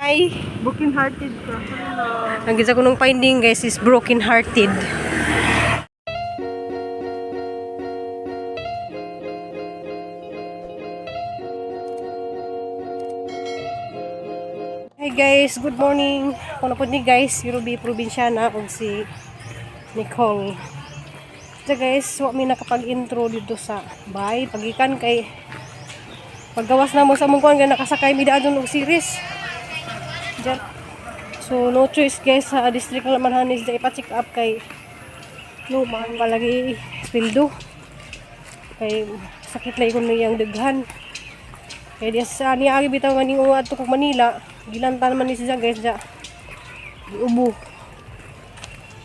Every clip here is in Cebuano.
Ay, Broken hearted ka. Hello. ang gisa ko nung finding, guys, is broken hearted. Hi guys, good morning. Ako na po ni guys, si Ruby Provinciana ug si Nicole. So guys, wa mi nakapag-intro dito sa bay. Pagikan kay paggawas na mo sa mong kuan nakasakay mi daan og series. Diyan. So no choice guys, sa district ng Lamanhanis da ipa-check up kay no man palagi sweldo. Kay sakit lagi kuno iyang daghan. Kay di sa niya agi bitaw nga ning adto kog Manila, gilanta naman ni siya guys ja. Giubo.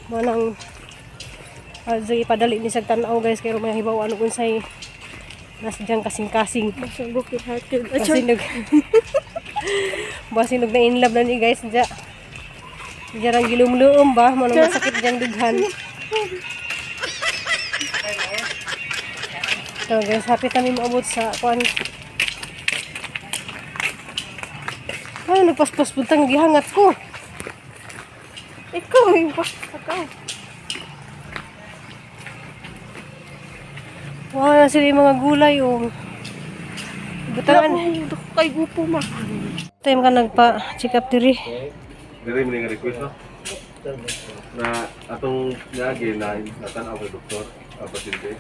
Manang uh, ipadali ni sa tan-aw guys kay may hibaw ano unsay nas diyang kasing-kasing. Basta broken hearted. Basin nag Basin nag na in love na ni guys dya. Diyan ang gilumluom ba manang masakit diyang dughan. So guys, happy kami maabot sa kuan. Ay, nagpaspas butang gihangat ko. Ikaw yung pasakaw. Wala sila yung mga gulay oh. Butangan. Kay gupo ma. Time ka nagpa-check up diri. Diri mo nga request no? Na atong niagi na natan-aw kay doktor, ang pasyente.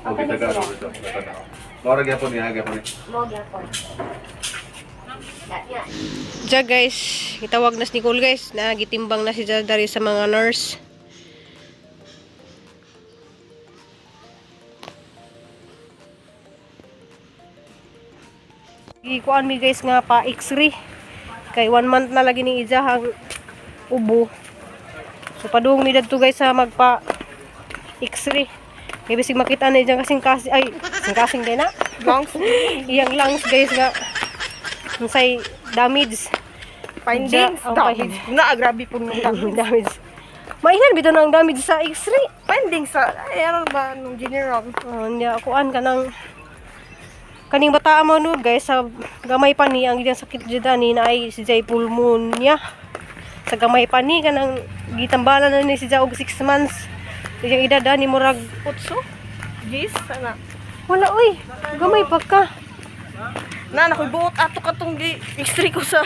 O gitaga ang doktor, natanaw. Mao ra gyapon niya, gyapon ni. Diya guys, gitawag na si Nicole guys, na gitimbang na si dari sa mga nurse. Gikuan mi guys nga pa x-ray. Kay 1 month na lagi ni Ija ang ubo. So padung mi dadto guys sa magpa x-ray. Kay bisig makita na ijang kasing kasi ay kasing kasing day na. Lungs. Iyang lungs guys nga unsay damage. Findings. Oh, Damage. Na, grabe po nung damage. Damage. Mainan bitaw na ang damage sa x-ray. Findings sa, ay, ano ba, nung general. Oh, niya kuan ka ng kaning bata mo no guys sa gamay pa ni ang iyang sakit jud ani na ay si Jay pulmonya. Sa gamay pa ni kanang gitambalan na ni si Jay og 6 months. Iyang edad ani murag Utso? Gis? Ana. Wala oy. Gamay pa ka. Na, nakoy buot ato katong gi x-ray ko sa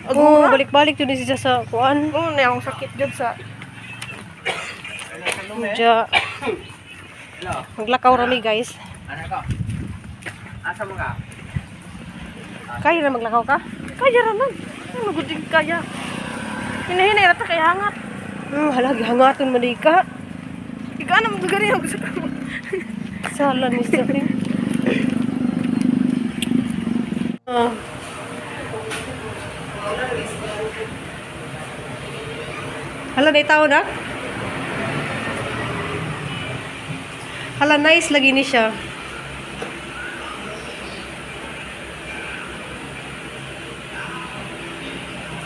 Oh, Agura. balik-balik jud ni siya sa kuan. Oo, na akong sakit jud sa Ja. Maglakaw rami guys. Asa mo ka? Kaya na maglakaw ka? Kaya ra man. Ano gud din kaya? Hinahinay ra ta kay hangat. Hala gihangaton man di ka. Ikaw na mo gani ang gusto ko. Sala ni siya. Ah. Hala, na tao na? Hala, nice lagi ni siya.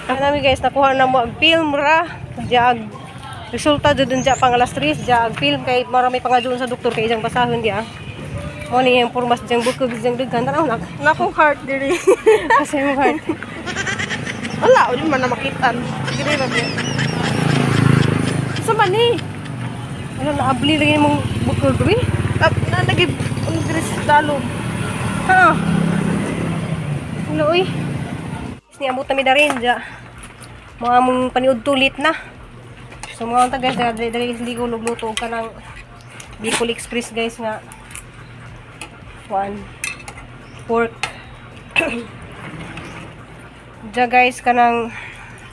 Ang nami guys, nakuha na mo ang film ra. Diya ag resulta dun diya pang alas 3, diya ag film kay marami pa nga doon sa doktor kay isang basahon diya. Mo ni yung purmas diyang bukog diyang dughan tanaw nak. Nakong heart diri. Kasi mo heart. Wala, uli man na makitan. Diri ra biya. Sa man ni? Ano naabli lagi mong bukog wi? Ah, na nagi ang diri sa dalom. Ha. Ano uy? Niabot na mi darin diya. Mga mong paniud tulit na. So mga unta guys, dali dali guys, ligo lugluto og kanang Bicol Express guys nga one pork. Diya guys kanang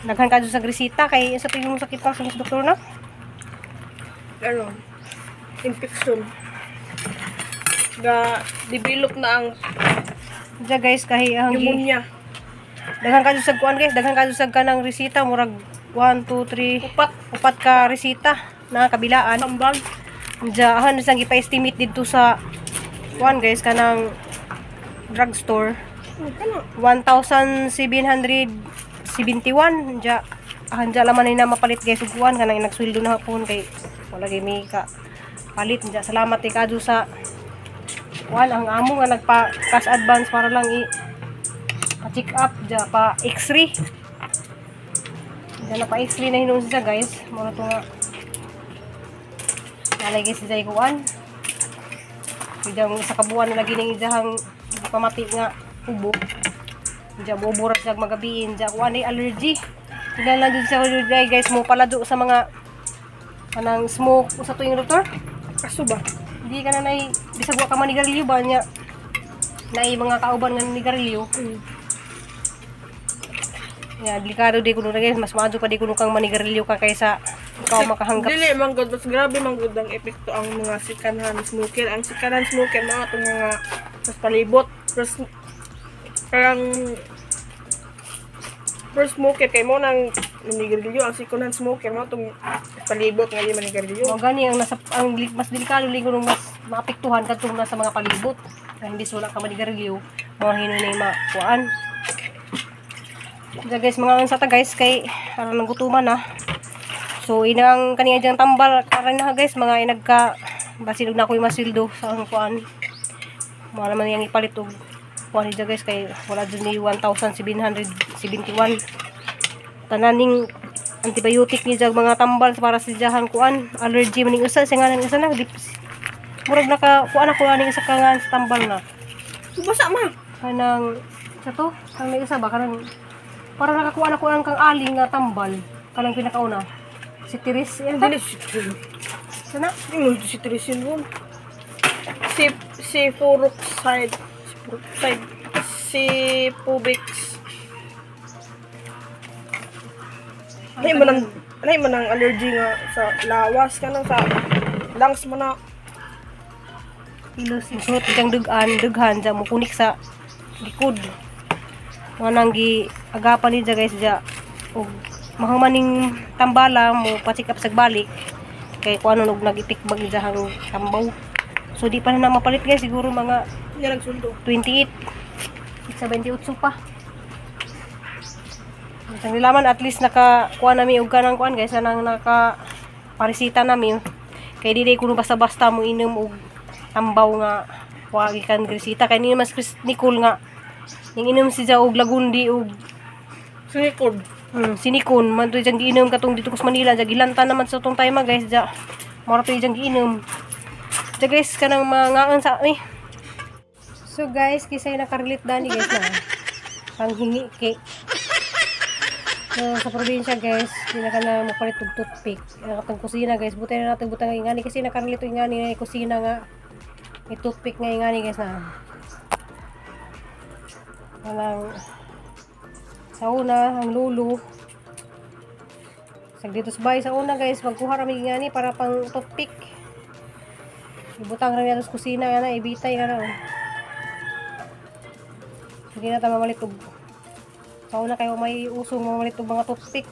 daghan ka sa grisita kay sa tingin mo sakit pa sa doktor na. Ano? Infection. Ga develop na ang Diya guys kay ang pneumonia. Daghan ka sa kuan guys, daghan ka sa kanang resita murag 1 2 3 Upat upat ka resita na kabilaan. tambal. Diya ahan sang gipa-estimate didto sa kuan guys kanang drugstore. Ano? 1,771 diya ahan diya laman na mapalit guys ug kuan kanang nagsweldo na hapon kay wala gyud may ka palit. Diya salamat kay kadto sa kuan ang amo nga nagpa cash advance para lang i Pa check up ja pa x-ray. Diyan na pa x-ray na hinuon siya, guys. Mao na to nga. Nalagay si Jai kuan. Ijang sa kabuan na lagi ning ijahang pamati nga ubo. Diyan bubo ra siya magabiin diyan kuan ay allergy. Tingnan lang dun sa allergy, guys, mo palado sa mga kanang smoke usa to yung doktor. Kaso ba? Hindi ka na nay bisag wa ka manigarilyo ba niya. Nay mga kauban nga nigarilyo. Ya, delikado di kuno na, guys, mas maadyo pa di kuno kang manigarilyo ka kaysa ikaw makahanggap. Dili man gud, mas grabe man gud ang epekto ang mga second-hand smoker. Ang second-hand smoker mga itong mga mas palibot. Mas parang first smoker kay mo nang manigarilyo, ang second-hand smoker mo itong palibot nga di manigarilyo. Mao gani ang nasa ang mas delikado ligo nung mas maapektuhan kadtong nasa mga palibot. Kaya hindi wala ka manigarilyo, mao hinoy na makuan. Diyan, guys, mga unsa ta, guys, kay aron nang gutuman na. So inang kaniya diyang tambal karon na, guys, mga inagka basilog na ako'y masweldo sa ang kuan. Mao naman yang ipalit og kuan niya, guys, kay wala jud ni 1,771 tanan ning antibiotic ni jag mga tambal para sa jahan kuan allergy maning usa sa ngalan usa na murag naka kuan ako aning isa ka nga sa tambal na. Basa ma. Kanang sa to kanang may isa ba kanang para nakakuha na ko ang kang aling nga tambal kanang pinakauna si Tiris yan Dili si sana. Di mo si Trisin ron. Si Furoxide, si Furoxide, si Pubix. Anay man ang allergy nga sa lawas ka nang sa lungs mo na. Kilos suot diyang dugan dughan dya mo kunik sa likod mo nang gi agapan ni dya, guys, dya og mahuman ning tambala mo pa-check up sa balik kay kuan og nag-ipik bag diyang tambaw, so di pa na mapalit, guys, siguro mga Niya nagsuldo. 28 sa 28 pa. Ang nilaman at least naka kuha nami og kanang kuan, guys, anang naka parisita nami kay dili kuno basta-basta mo inom og tambaw nga wa gikan resita kay ni mas Chris Nicole nga ning inom si og lagundi og Sinikod. Sinikon man to diyang giinom katong dito ko sa Manila dya gilanta naman sa tong time, guys, dya mora to diyang giinom dya, guys, kanang mangaan sa eh. So guys, kisay nakarelate dani, guys, na panghingi cake. So sa probinsya, guys, di na ka na mapalit og toothpick. Ang atong kusina, guys, butay na natin butang ingani kasi nakarelate og ingani na kusina nga may toothpick nga ingani, guys, na kanang sa una ang lulo sa dito sa bahay sa una, guys, magkuha rami ngani para pang toothpick. Ibutang rami ato sa kusina nga na ibitay nga na, oh. Hindi na ta mamalit og sa una kayo may uso mamalit og mga toothpick.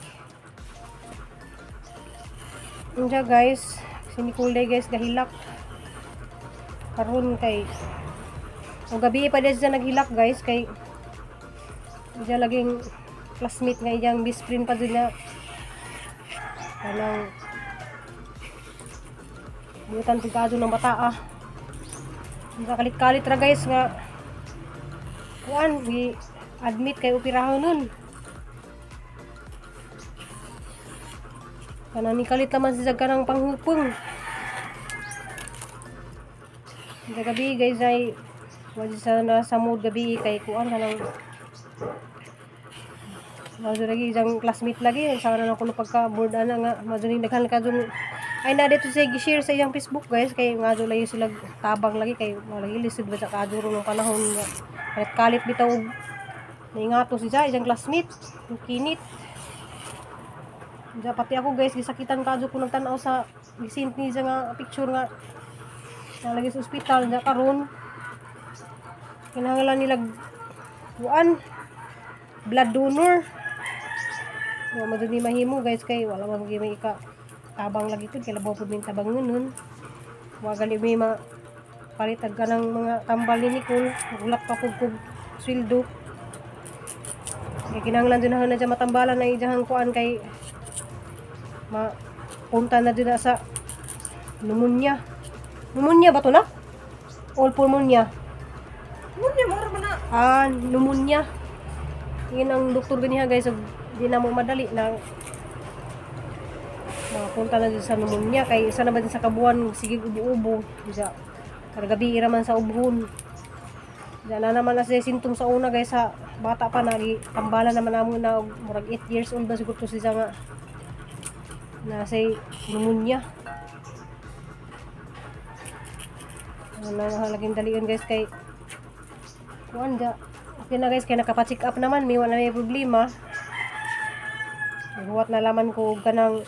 Unja, guys, si Nicole day, guys, gahilak karon kay o gabi pa din siya naghilak, guys, kay diyan laging classmate nga iyang best friend pa din na kanang butan pagkado ng bata ah. Nakalit-kalit ra, guys, nga kuan gi admit kay operahan nun. Kanang ni kalit naman siya kanang panghupong. Sa gabi, guys, ay wala sa na sa mood gabi kay kuan kanang Mazo lagi isang classmate lagi sa na kuno pagka board ana nga mazo ni daghan ka dun ay na dito siya gi-share sa iyang Facebook, guys, kay nga do layo sila tabang lagi kay wala lagi lisod ba sa kaduro nung panahon nga kalit kalit bitaw og naingato siya isang classmate ang kinit. Diya, pati ako, guys, gisakitan kadto ko nagtan-aw sa gisint ni siya nga picture nga nalagi sa ospital diya karon kinahanglan nila kuan blood donor. Wa man ni mahimo, guys, kay wala man gyud may ika tabang lagi pud kay labaw pud may tabang nun. Wa gali may ma palit ka ng mga tambal ni Nicole, gulak pa pud kog sweldo. Kay kinahanglan jud na siya matambalan na iyang kuan kay ma punta na jud na sa pneumonia. Pneumonia ba to na? All pneumonia. Pneumonia, mura man na. Ah, pneumonia. Yun ang doktor ganiha guys, og di na mo madali na makapunta na dyan sa pneumonia kay isa na ba din sa kabuan sige ubo-ubo bisa kada gabi ira man sa ubhon. Diyan na naman na siya symptom sa una guys, sa bata pa nagi tambala naman namo na og murag 8 years old ba siguro to siya nga na say pneumonia. Ano na laging dalion guys kay kuan ja. Okay na guys kay nakapa-check up naman, may wala may problema. Huwat na laman ko og kanang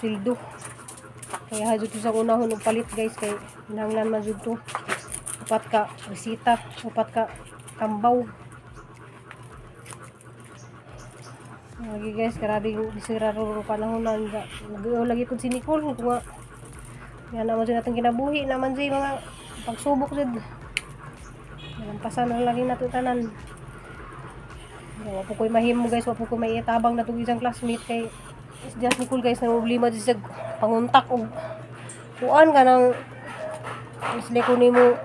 sildo. Kaya hadto to sa unahon og palit guys kay kinahanglan man jud to. Upat ka resita, upat ka tambaw. Lagi guys, grabe yung bisira ro panahon na lagi pud si Nicole kung nga yan naman jud atong kinabuhi naman jud mga pagsubok jud. Nalampasan na lagi nato tanan. Wa po ko'y mahimo guys, wa po ko'y maitabang na isang classmate kay just Nicole guys na problema jud sa panguntak og kuan ka ng isle ko nimo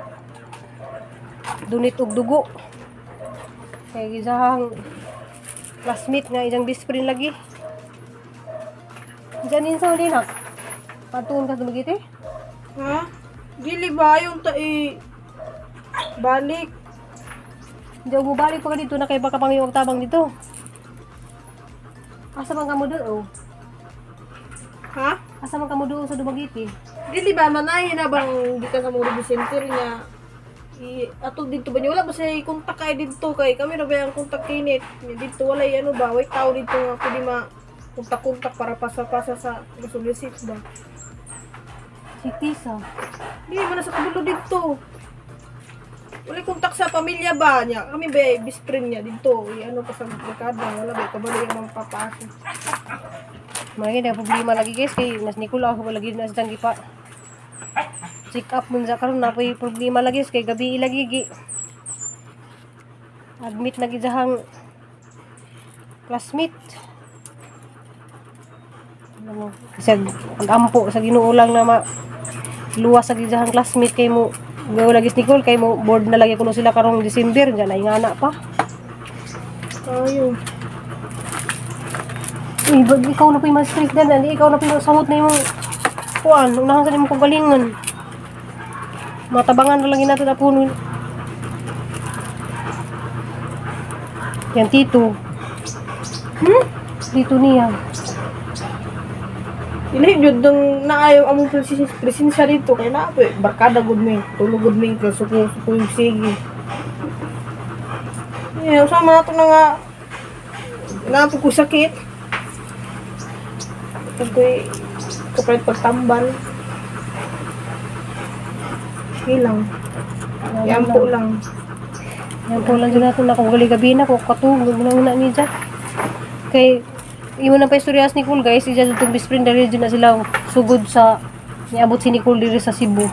dunit og dugo. Kay isang classmate nga isang best friend lagi. Diyan din sa na. Patuon ka sa Dumaguete? Ha? Dili ba yung ta i balik? Hindi ako balik pa ka dito na kay baka pang iyong tabang dito. Asa man ka mo doon? Oh? Ha? Asa man ka mo doon sa Dumaguete? Dili ba manay na bang di ka sa mga review center niya? I ato dito ba niya wala ba siya kontak kay dito kay kami ra ba ang kontak kinit dito wala ano ba way tao dito nga pwede ma kontak-kontak para pasa-pasa sa solicit ba. Si Tisa. Di man na sa kabulo dito. Wala kontak sa pamilya ba niya? Kami ba best friend niya dito. I ano pa sa barkada wala ba kabalo yung mga papasa. Mga na problema lagi guys kay nas Nicole ako lagi na sa pa. Check up mun sa karon na po'y problema lagi kay gabi lagi gi. Admit na gidahang classmate. Ano, kasi pag-ampo sa Ginoo lang na ma luwas sa gidahang classmate kay mo gaw lagi si Nicole kay mo board na lagi kuno sila karong December diyan ay ngana pa. Ayo. Uy, ba't ikaw na po yung mas-stress dan, dali, ikaw na po yung samot na yung kuan, unahan sa imong kagalingan. Matabangan na lang yun natin apo nun. Yan, tito. Tito niya. Ilahi jud dong naayo among presensya dito kay naa po eh, barkada gud mi, tulog gud mi kay suko suko yung sige. Eh, usa man ato na nga naa po ko sakit. Pagkoy kapalit pagtambal. Hilang. Yan po lang. Yan po lang dyan natin nakugali gabi na, kung katulog na una niya. Kay, imo na pa istorya ni Nicole guys, isa itong best friend dahil dyan na sila sugod sa, niabot si Nicole diri sa Cebu.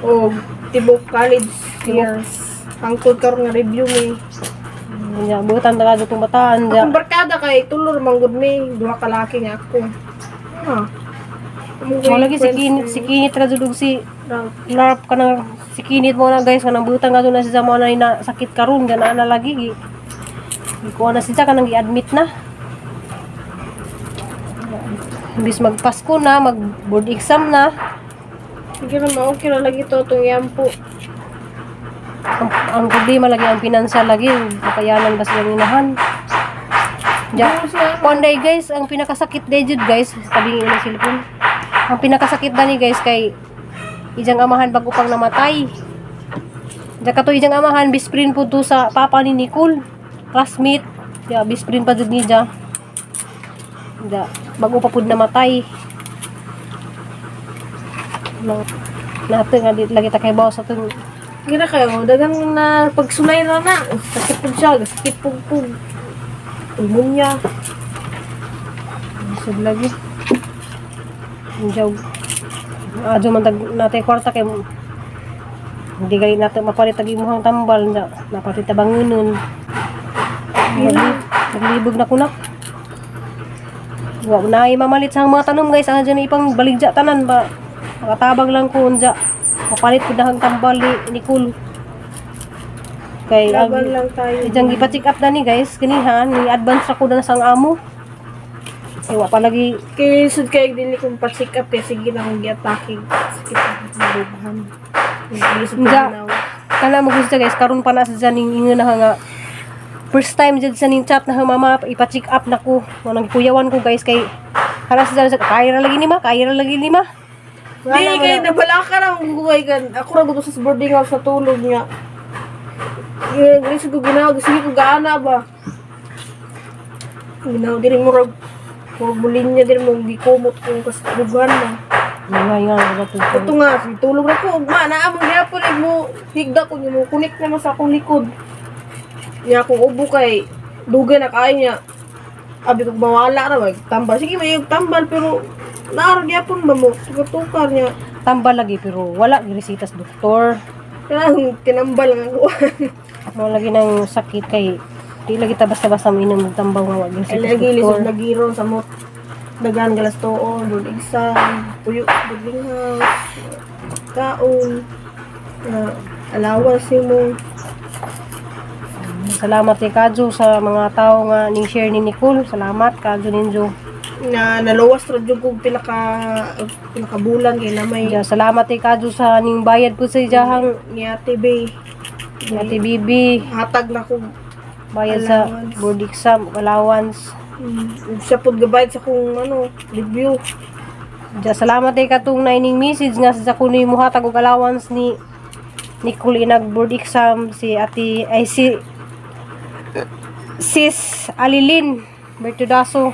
O tibok college years. Hangtod karon nga review mi. Nya, butan na itong bataan dyan. Akong barkada kay tulor man gud mi, duha ka laki nga ako. Ah. Mo lagi si Kinit, si Kinit ra jud og si Larp kanang si Kinit mo na guys kanang butang ka na siya mo na na sakit karon gana na lagi gi. Ikuha na siya kanang gi-admit na. Imbis magpasko na, mag board exam na. Sige na ma, okay na lagi to itong yampo. Ang problema lagi ang pinansyal lagi, makayanan ba sila inahan. Ja, Kuan day guys, ang pinakasakit day jud guys, tabi ng cellphone. Ang pinakasakit dani guys kay ijang amahan bago pang namatay. Ja kato ijang amahan best friend po to sa papa ni Nicole, classmate. Ja best friend pa jud ni ja. Ja, bago pa pud namatay. No, nato nga di lagi ta kay bawo sa tong Sige na kayo, dagang na pagsulay na na. Sakit po siya, sakit po po. Pulmonya. Sud lagi. Diyaw. Adyo man tag natay kwarta kay hindi gay nato mapalit ag imuhang tambal na napalit ta bangunon. Naglibog na kunak. Wa na ay mamalit sa mga tanom guys, ang dyan ipang baligya tanan ba. Makatabang lang ko unja. Mapalit ko dahang tambal ni Nicole. Kay Laban lang tayo. Ijang gipa-check up na ni guys, kanihan ni advance ra ko na sa ang amo. Kay wa pa lagi. Kay sud kay dili kong pa-check up kay sige na akong giatake. Sakit ang marubahan. Lisod Nga. ko. Kana mo gusto guys, karon pa na sa dyan ning ingon na nga first time jud sa ning chat na, "Mama, ipa-check up na ko." Mo nang kuyawan ko guys kay kana sa dyan, kaya ra lagi ni ma, kaya ra lagi ni ma. Di kay nabalaka na akong guway kan. Ako ra gusto sa boarding house sa tulog niya. Lisod ko ginawa, sige ko gaana ba. Ginawa diri mo rag murag bulinya diri mo gikumot kong kasdugan na. Nga nga nga to. Ito nga, sige, tulog ra ko. Ugma na among gyapon eh, mo higda ko mo kunik naman sa akong likod. Nya akong ubo kay dugay na kaayo niya. Abi ko mawala ra mag tambal. Sige may tambal pero naara gyapon ba mo tukar niya. Tambal lagi pero wala giresita sa doktor. Kaya tinambal nga ko. Mo lagi nang sakit kay di lagi ta basta-basta minom og tambaw nga wa giresita sa Lagi doktor. lisod lagi ron sa mot dagan galas tuon, board exam, puyo boarding house, kaon, na allowance mo. Salamat kay Kadjo sa mga tao nga ning share ni Nicole. Salamat Kadjo ninjo. Na nalawas ra jud kog pila ka pila ka bulan kay na may Ja, salamat kay Kadjo sa ning bayad po sa ijahang ni Ate Bay. Ate Bibi. Hatag na kog Bayad sa Allowance. board exam, allowance. Ug siya pod gabayad sa kong ano review. Ja, salamat kay katong naining message nga sa kuno muhatag og allowance ni Nicole inag board exam, si Ate ay si Sis Alilin Bertudaso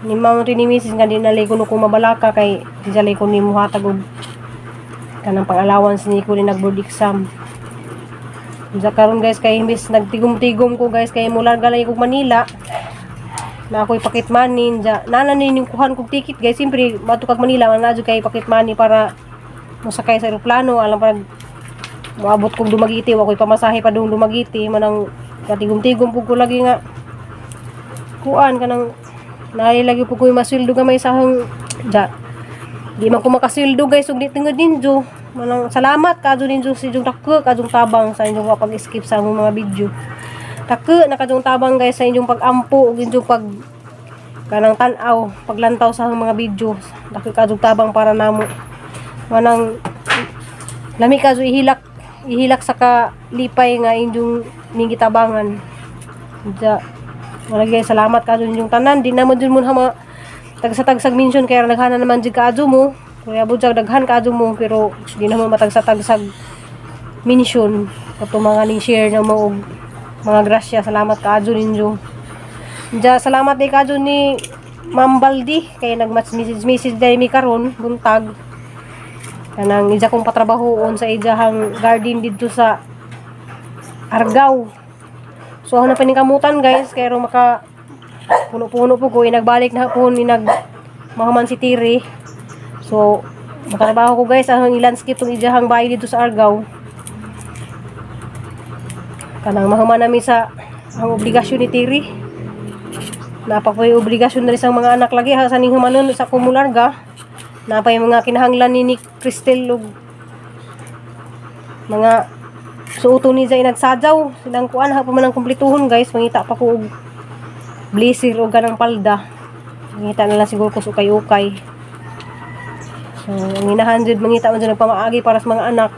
ni ma'am rin ni message nga di na kuno ko mabalaka kay di siya ko ni muhatag og kanang pang-allowance ni Nicole inag board exam. Ja, karon guys kay imbis nagtigom-tigom ko guys kay mula galay kog Manila na ako'y pocket money ja nana ni yung kuhan kog ticket guys. Siyempre mato kag Manila man na kay pocket money para mosakay sa eroplano alam para moabot kog Dumaguete, wa ko'y pamasahe pa dong Dumaguete. Manang katigom-tigom pug ko lagi nga kuan kanang naay lagi pug ko'y masweldo gamay sa akong ja di man ko makasweldo guys ug di tungod ninyo. Manang salamat kadto ninyo sa inyong dako kadtong tabang sa inyong pag-skip sa among mga video. Dako na kadtong tabang guys sa inyong pag-ampo ug inyong pag kanang tan-aw, paglantaw sa among mga video. Dako kadtong tabang para namo. Manang lami kadto ihilak ihilak sa kalipay nga inyong ning gitabangan. Ja, wala guys, salamat kadto ninyong tanan. Di naman jud mo ma tagsa-tagsag mention kaya naghanan naman jud kaadto mo. Kuya Budyag, daghan kaadto mo pero di naman matagsa-tagsag mention kato mga ning share na mo og mga grasya. Salamat kaadto ninyo. Ja, salamat din kaadto ni Ma'am Baldi kay nagmatch message message dahil mi karon buntag kanang ija kong patrabahoon sa ijahang garden didto sa Argao. So ako na paningkamutan guys kay ro maka puno-puno po ko inagbalik na hapon inag mahuman si Tiri. So makatrabaho ko guys ang i-landscape tong ijahang bahay dito sa Argao. Kanang mahuman nami sa ang obligasyon ni Tiri. Napa po yung obligasyon na rin sa mga anak lagi ha sa ning humanon sa kumularga. Napa yung mga kinahanglan ni Nick Cristel ug mga suoto ni Zay nagsadyaw silang kuan ha pa man ang kumplituhon guys. Mangita pa ko og blazer o ganang palda. Mangita na lang siguro ko sa ukay-ukay. So ang inahan jud mangita man jud nagpamaagi para sa mga anak.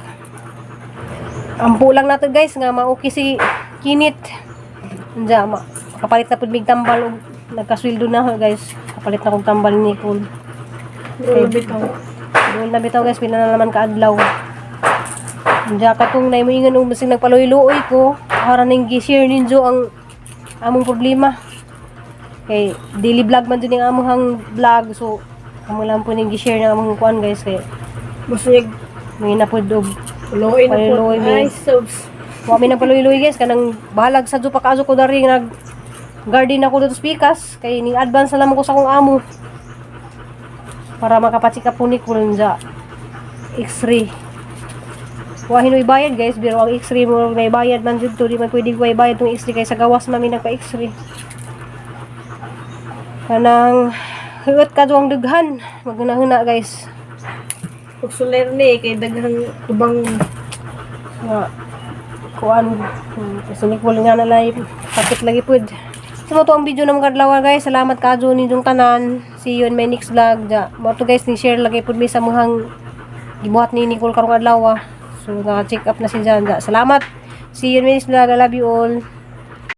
Ampo lang nato guys nga mauki si Kinit. Unja ma makapalit na pud mig tambal og nagkasweldo na guys. Kapalit na kog tambal ni Nicole. Okay. Bitaw. Doon na bitaw guys, pila na naman kaadlaw. Unja katong nay moingon og basig nagpaluy-luoy ko, para ning gi-share ninyo ang among problema. Kay daily vlog man jud ning among vlog, so amo lang po ning gi-share ng among kuan guys kay Basig may napud og luoy na po. Luoy, Ay, mi. subs. Wa mi nagpaluy-luoy guys kanang bahalag sa pa kaaso ko dari nag garden ako dito sa Pikas kay ning advance na lamang ko sa akong amo para makapachika po ni Kulunja x-ray. Wa hinoy bayad guys pero ang x-ray mo may bayad man jud to, di man pwede way bayad tong x-ray kay sa gawas mami nagpa x-ray. Kanang huot ka ang dughan magunahuna guys. Pag suler ni kay daghang tubang Nga. Kuan kasi Nicole nga na live sakit lagi pud. So mao to ang video ng mga adlaw, guys. Salamat kaayo ninyong tanan. See you in my next vlog. Ja. Mao to, guys, ni share lagi pud mi sa muhang gibuhat ni Nicole karong adlaw. So naka-check up na si Jan. Ja. Salamat. See you in my next vlog. I love you all.